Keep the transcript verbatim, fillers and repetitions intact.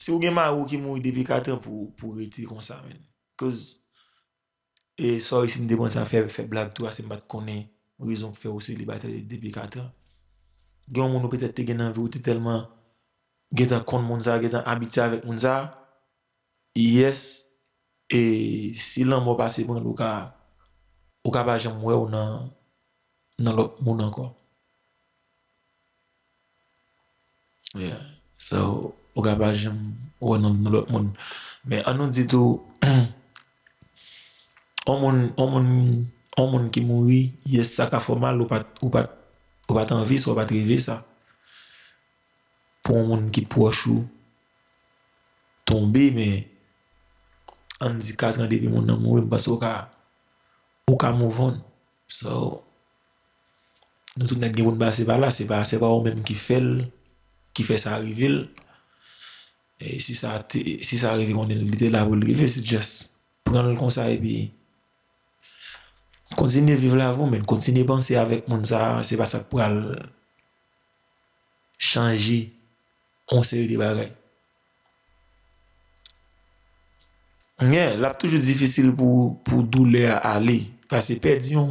Si w gen mari w ki mouri depi kat an, pou, pou rete konsa, menn. Cause, e, sorry si m te pran sa fè, fè blag tou, paske m pa t konnen rezon k fè w selibatè depi kat an. Gen yon moun ou petèt te gen nan vi w, te tèlman gentan konn moun sa, gentan abitye avèk moun sa, yes, e si lanmò pase pran l, ou ka, ou ka pa janm wè w nan, nan lòt moun ankò. Yeah. So, ou ka pa janm wè nan, nan lòt moun. Men an nou di tou, on moun, on moun, on moun ki mouri, yes, sa ka fè w mal, ou pa t, ou pa t, ou pa t anvi sa, ou pa t reve sa. Pou yon moun ki pwòch ou tonbe, men ann di kat an depi moun nan mouri, m panse ou ka, ou ka move on. So, nou tout nèt gen pou n pase pa la, se pa, se pa ou menm ki fè l, ki fè sa rive l. E si sa te, si sa rive konnen li te la pou l rive, se just pran l konsa epi kontinye viv lavi w, men kontinye panse avèk moun sa, se pa sa k pral chanje yon seri de bagay. Yeah, l ap toujou difisil pou, pou doulè a ale. Paske pèdi yon